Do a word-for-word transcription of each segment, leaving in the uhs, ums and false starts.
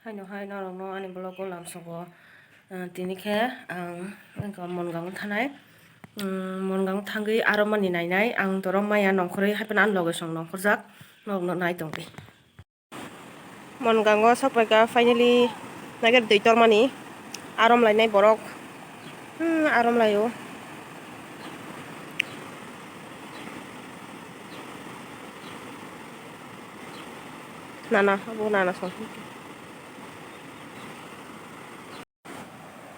Haino hai norokno ani vlog o lamsogo. Ah, tini khe ang wngkha Mongang thanai. Mm, Mongang thangwi aro mani nainai. Ang torok maya nongkhorwi hai phano ani loge song nongkhorjak. Norokno nai tongdi. Mongango sokpaikha finally. Naiger dui tormani. Arom lainai borok. Hmm, arom laio. Nana, abo nana song.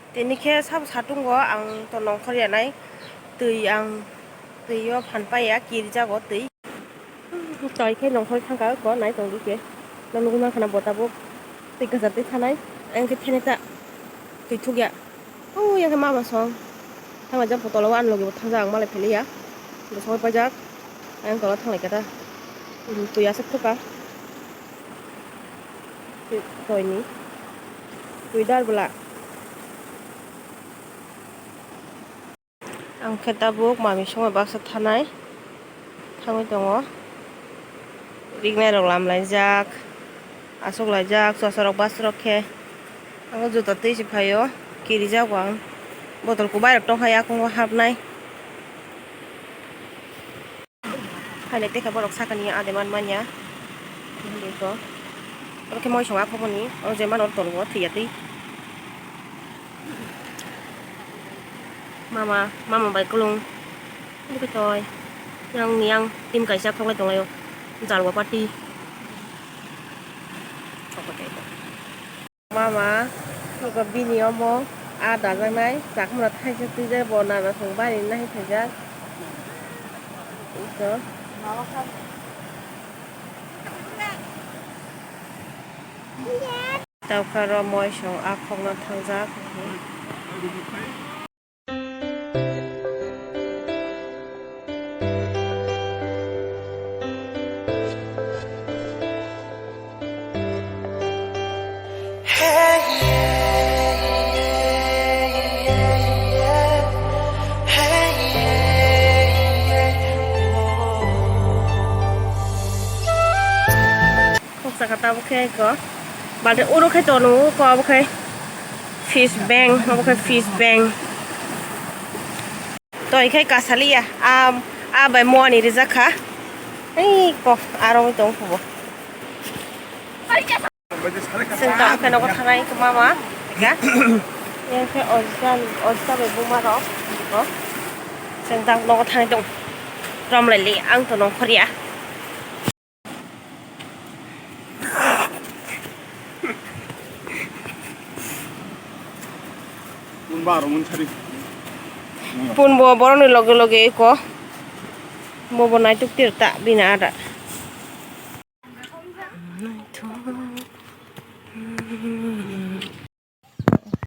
Tini khe sabo satungo ang to nongkhor yanai twi ang twi o phan paiya kirijago twi. Twi khe nongkhor thangka ko nai tongdi khe. No nugwi mankha na bo tabuk twi kwchar twi thanai ang khe thene ta twi thukya. O yang khe mama song thanglaijak bo tola o ani logi bo thangjak ang malai philiya. Bo soi paijak ang tola thanglai khe ta twi aswk thukha. Toini twi dar bwla. Ang khe tabuk mami songwi baksa thanai thangwi tongo. Riknai rok lamlaijak, aswk laijak, chwsa rok bus rok khe. Ang juta twi se phaio, kirijago ang. Botol kwbai rok tongkha yakungo hapnai. Haile tei khe borok sakani ade man manya. Hinwi khe oro khe moisong aphoboni o je mano tongo thwiya twi. Mama, mama bai kwlwng. Bwkhe toi. Yang ni yang team kaisa khok lai tong laio. Jalwa party. Mama, eko bini omo a dajaknai, chakmano thaisa twijak, bo nana song bari nai phaijak. Eko. Taukharo moisong a khokno thangjak. Khoksa kha tabuk khe eko. Balti oro khe tono ko abo khe fish bank, abo khe fish bank. Toi khe kasaliya, a, a bai muani rijak kha. Ei ko, aro wng tong phubo. Chwng tamo khe nogo thanai mama, ga. Yang khe ojita, ojita bai buma rok. Ko. Chwng tamo nogo thanai tong. Romlaili, ang to nongkhorya. Pun bo borokni loge loge eko. Bobo naituk tir ta bini ada.